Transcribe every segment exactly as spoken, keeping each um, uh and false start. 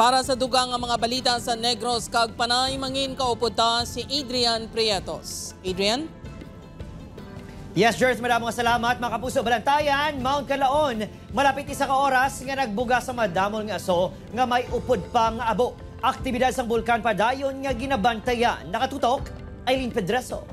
Para sa dugang nga mga balita sa Negros kag Panay, mangin kaupod ta si Adrian Prietos. Adrian? Yes, Jers, madamo nga salamat. Mga kapuso, Balantayan, Mount Calaon, malapit isa ka oras nga nagbuga sa madamol nga aso nga may upod pa nga abo. Aktibidad sang bulkan padayon nga ginabantayan. Nakatutok, Eileen Pedreso.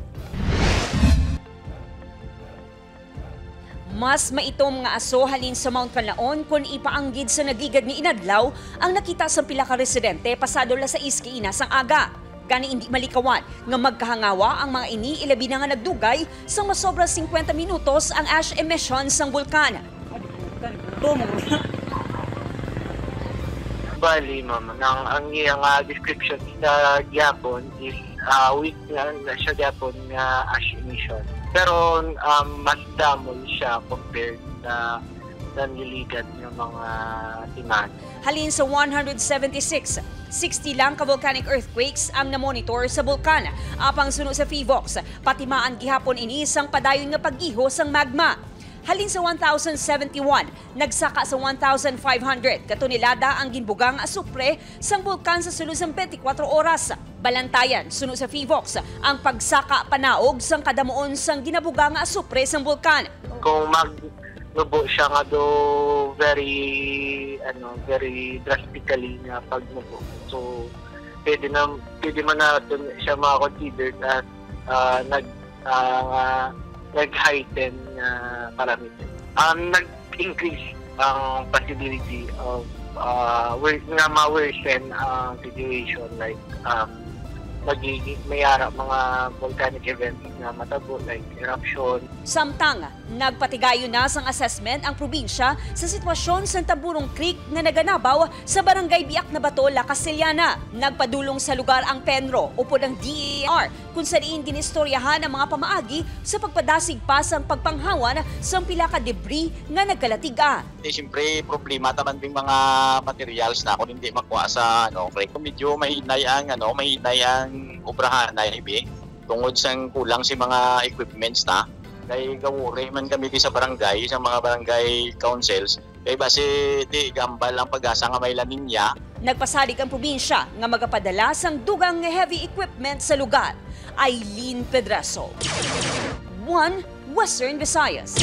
Mas maitom nga aso halin sa Mount Calaon kon ipaanggid sa nagligad nga inadlaw ang nakita sa pila ka residente pasado las sais kaina sang aga. Gani, indi malikawan nga magkahangawa ang mga ini, ilabi na nga nagdugay sang masobra singkwenta minutos ang ash emission sang bulkan. Bali, ma'am, nang ang iya nga description sa gyapon is ah, weak na, na siya gyapon nga ash emission. Pero um, mas damol siya compared sa nanliligat nga mga timan. Halin sa one hundred seventy-six, sixty lang ka volcanic earthquakes ang namonitor sa bulkan. Apang suno sa PHIVOLCS, patimaan gihapon ini sang padayon nga paggiho sang magma. Halin sa one thousand seventy-one, nagsaka sa one thousand five hundred ka tonelada ang ginbuga nga asupre sang bulkan sa sulod sang twenty-four oras. Balantayan, suno sa PHIVOLCS, ang pagsaka panaog sang kadamuon sang ginabuga nga asupre sang bulkan. Kung magnubo siya nga do very ano very drastically nga pagnubo, so pwede na pwede man natin siya ma-consider as ah, nag ah, nga nag-heighten nga calamity. Um, nag-increase ang possibility of uh, wor- nga ma-worsen ang situation, like um, magiging may ara mga volcanic events nga matabo, like eruption. Samtang nagpatigayon na sang assessment ang probinsya sa sitwasyon sang Tamburong Creek nga naganabaw sa barangay Biak na Bato, La Castellana. Nagpadulong sa lugar ang PENRO upod ang D E N R, kung sa diin ginistoryahan ang mga pamaagi sa pagpadasig pa sang pagpanghawan sang pila ka debris nga nagkalatig-a. Di siyempre problema taman ding mga materials na kung hindi makuha sa ano, pre. Medyo mahinay ang ano, mahinay ang obrahan na ibi tungod sang kulang si mga equipments na. Kay gawuri man kami di sa barangay, sa mga barangay councils, kay basi di gambal ang pag-asa nga may La Niña. Nagpasalig ang probinsya nga magapadala sang dugang nga heavy equipment sa lugar. Eileen Pedraso, One Western Visayas.